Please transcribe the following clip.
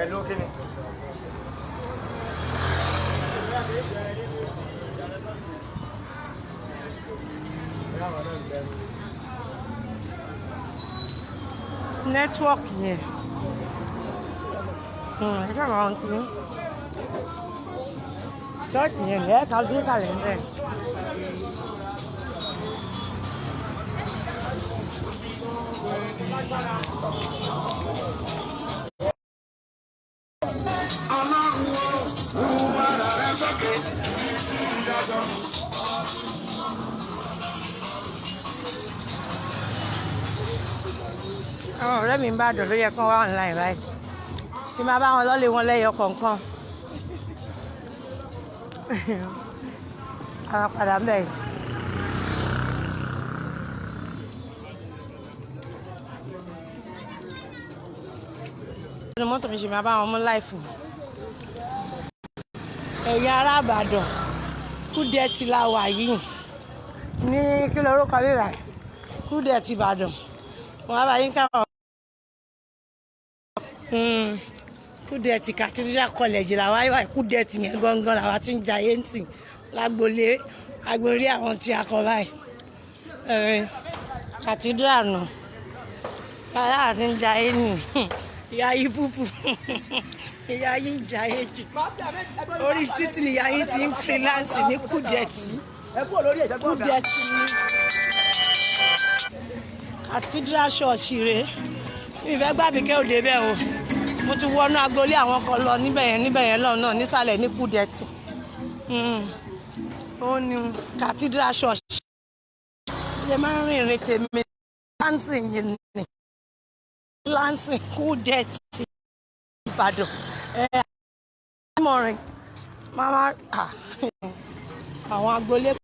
Ẹ ló kí ni. Nẹ́tíwọ́ọ̀kì yẹn. Ẹ ṣáà máa ń tí ṣọ́ọ̀ṣì yẹn lẹ́ẹ̀ka dé ìsàlẹ̀ ń bẹ̀. Àwọn ọ̀rẹ́ mi ń bá dọ̀ ló yẹ kán wá online báyìí, kí n máa bá wọn lọ́lé wọn lẹ́yọ kọ̀ọ̀kan. Àwọn padà ń bẹ̀ yìí. Nínú mọ́tò mi ṣe máa bá wọn mú láìfù. Ẹ̀yin ará Ìbàdàn, Kúdẹ̀tì la wà yìí ní kí lorúkọ bíbà, Kúdẹ̀tì Ìbàdàn. Wọn á bá yín káwọn Kúdẹ̀tì Cathedral College làwa wà. Kúdẹ̀tì yẹn gangan làwa ti ń jayé ń sìn lágbolé agboolé àwọn tí a kọ báyìí. Cathedral nù báyà ti ń jayé nì. Ìyá yìí púpù, ìyá yìí ń jayé jù. Orí títì ni ìyá yìí ti ń freelance ní Kúdẹ̀tì. Kúdẹ̀tì ní Cathedral Church rèé. Mi fẹ́ gbàgbé kẹ́ òde bẹ́ẹ̀ o. Mo ti wọnú agboolé àwọn kan lọ níbẹ̀ yẹn lọ́nà náà nísàlẹ̀ ní Kúdẹ̀tì. Ó ní Cathedral Church ṣe máa ń rìnrìn tèmi lansing yìí ní lansing Kúdẹ̀tì Ìbàdàn. Ẹ mọ̀rin máa àwọn agboolé.